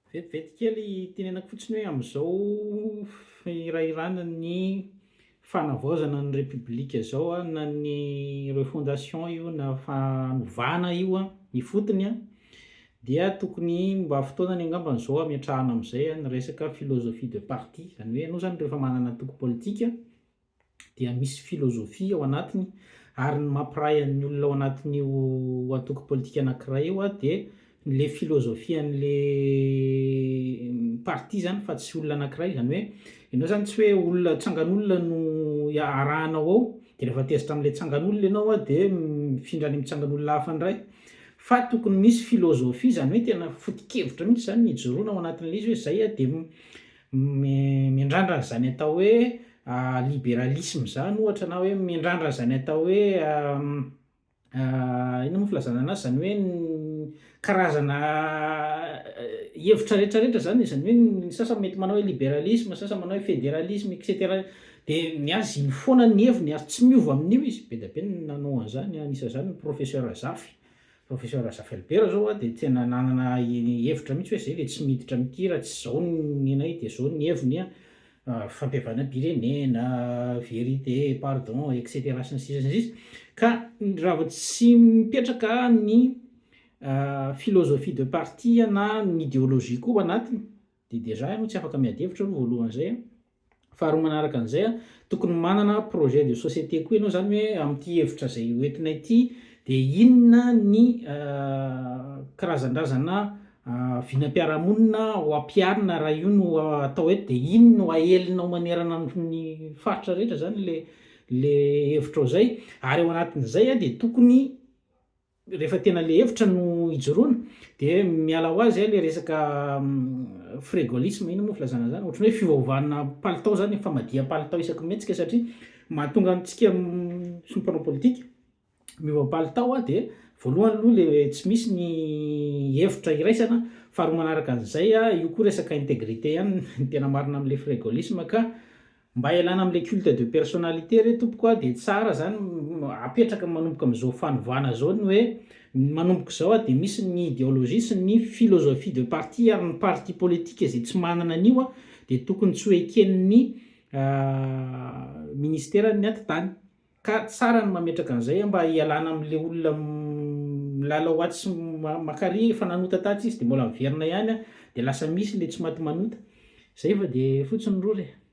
Vetivety kely tenenako fotsiny hoe amin'izao fihirahirana ny fanavaozana ny Repoblika izao na ny refondation io na fanovana io ny fotony dia tokony mba fotoanany angambany izao hametrahana amin'izay ny resaka philosophie de parti, izany hoe ianao izany rehefa manana antoko politika dia misy filozofia ao anatiny ary ny mampiray an'ny olona ao anatin'io antoko politika anankiray io dia le filozofian'le parti zany fa tsy olona anankiray, izany hoe ianao zany tsy hoe olona tsangan'olona no arahanao ao dia rehefa tezitra amin'ilay tsangan'olona ianao dia mifindra any amin'ny tsangan'olona hafa indray fa tokony misy filozofia izany hoe tena foto-kevitra mihitsy zany ny ijoroana ao anatin'ilay izy hoe zay dia Miandrandra an'izany atao hoe liberalisme izany ohatra na hoe miandrandra an'izany atao hoe inona moa filazana anazy, izany hoe karazana hevitra rehetrarehetra izany e, izany hoe ny sasany mety manao hoe liberalisme, ny sasany manao hoe federalisme et cetera, dia ny azy iny foana ny heviny ary tsy miova amin'io izy, be dia be ny nanao an'izany, anisan'izany ny professeur Zafy. Professeur Zafy Albert zao a dia tena nanana hevitra mihitsy hoe zay dia tsy miditra amin'ity raha tsy zao ny anay dia zao ny heviny a, fampihavanam-pirenena, vérité, pardon etc sy ny sisa sy ny sisa ka raha vao tsy mipetraka ny philosophie de parti na ny idéologie koa ao anatiny dia déjà ianao tsy afaka miady hevitra aloha voalohany zay a. Faharoa manaraka an'izay a, tokony manana projet de société koa ianao zany hoe amin'ity hevitra izay hoentinay ity dia inona ny karazandrazana vinam-piarahamonina ho ampiharina raha io no atao eto dia iny no aelinao manerana ny faritra rehetra zany le le hevitrao zay ary ao anatin'izay a dia tokony Rehefa tena le hevitra no ijoroana de miala ho azy le resaka fregolisme, inona moa filazana an'zany, ohatran'ny hoe fiovaovana palitao zany, famadiham-palitao isaky ny mihetsika satria mahatonga antsika sy ny mpanao politika miova palitao de voalohany aloha le tsy misy ny hevitra iraisana, faharoa manaraka an'izay io koa resaka intégrité ihany ny tena marina am'le fregolisme ka Mba ialana amle culte de personnalité re tompoko a de tsara zany apetraka manomboka amzao fanovana zao ny hoe manomboka izao a de misy ny ideologie sy ny philosophie de parti ary ny parti politique zay tsy manana an'io a de tokony tsy ho eken'ny ministeran'ny atitany ka tsara ny mametraka an'izay mba ialana amle olona milalao atsy sy makary efa nanota tatsy izy de mbola miverina ihany a de lasa misy le tsy maty manota zay fa de fotsiny rora e.